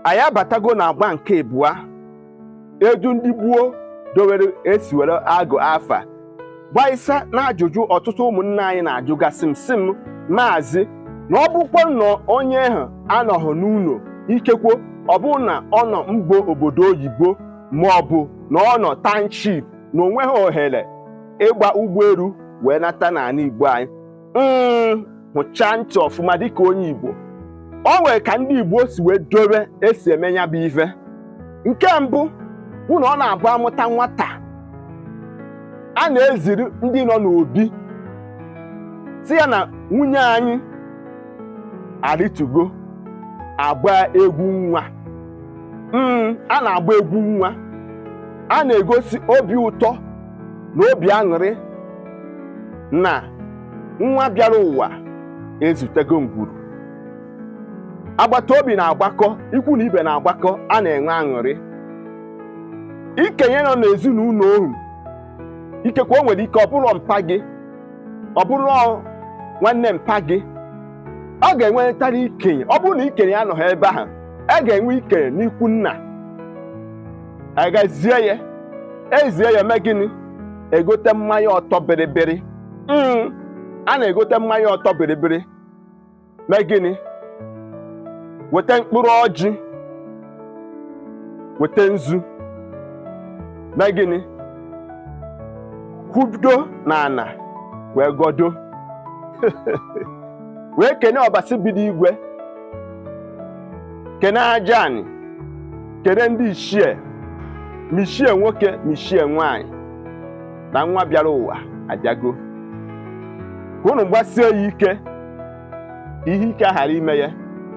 Anyị abatago na agba nke ịbụa edu ndị gboo dowere esi were agụ afa gbaisa na ajụjụ ọtụtụ ụmụnne anyị na-ajụgasị m sị m maazị na ọ bụkwa na onye ahụ anọghị n'ụlọ ikekwo ọ bụrụ na ọ nọ mgbo obodo oyibo ma ọ bụ na ọ nọ township na onweghị ohere ịgba ụgbọelu wee nata n'ala Igbo anyị. Hụchaa ntị ọfụma dịka onye Igbo. O nwere ka ndị Igbo si wee dobe esi eme ya bụ ife. Nke mbụ bụ na ọ na-abụ amụta nwata, a na-eziri ndị nọ n'obi si ya na nwunye anyị arịtugo agba egwu nwa. A na-agba egwu nwa, a na-egosi obi ụtọ na obi aṅụrị na nwa bịara ụwa ezutego ngwuru. Agbata obi na-agbakọ, ikwu na ibe na-agbakọ, a na-enwe aṅụrị. Ikenye nọ n'ezinụlọ ohu, ikekwe o nwere ike ọ bụrụ mpa gị, ọ bụrụ nwanne mpa gị, ọ ga-enwetara ikenye. Ọ bụrụ na ikenye anọghị ebe ahụ, a ga-enwe ikenye n'ikwu nna, agazie ya ezie ya mee gịnị? Egote mmanya ọtọ bịrịbịrị. A na-egote mmanya ọtọ bịrịbịrị mee gịnị? Weta mkpụrụ ọjị, weta nzu, mee gịnị? Kwudo n'ala wee godo wee kene ọbasi bido igwe, kene aja anị, kene ndị ichie, michie nwoke michie nwaanyị, na nwa bịara ụwa abịago. Ka unu gbasie ya ike, ihe ike ghara ime ya,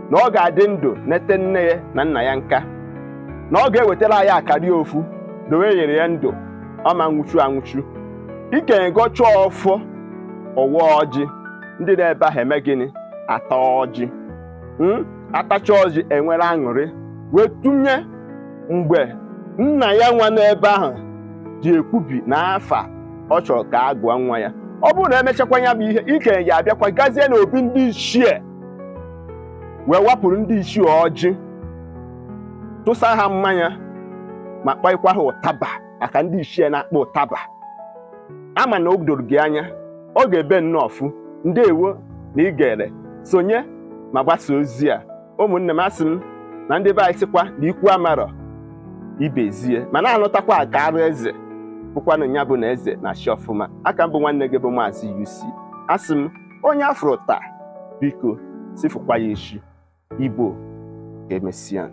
na ọ ga-adị ndụ nete nne ya na nna ya nka, na ọ ga-ewetara anyị akarị ofu na o nyere ya ndụ ọma nwụchu anwụchu. Ikenye gọchụọ ọfọ ọwa ọjị, ndị na-ebe ahụ eme gịnị? Ata ọjị. Atacha ọjị enwere aṅụrị wee tụnye mgbe nna ya nwa n'ebe ahụ ji ekwubi na afa ọ chọrọ ka a gụọ nwa ya. Ọ bụrụ na emechakwa ya bụ ihe, ikenye ga-abịakwa gazie n'obi ndị ichie wee wapụrụ ndị ichie ọjị, tụsa ha mmanya ma kpaịkwa ha ụtaba, maka ndị ichie na-akpọ ụtaba. Ama na o doro gị anya, ọ ga-ebe nnọọ ọfụ. Ndewo na igere, sonye ma gbasa ozi a. Ụmụnne m, asị m na ndị be anyị sịkwa na ikwu amarọ ibezie, ma na-anụtakwa ka arụ eze bụkwanụ ya bụ na eze na-achị ọfụma. Aka mbụ nwanne gị bụ Maazị UC. Asị m onye afụrụ taa, biko sifụkwa ya echi. Igbo ga-emesịa.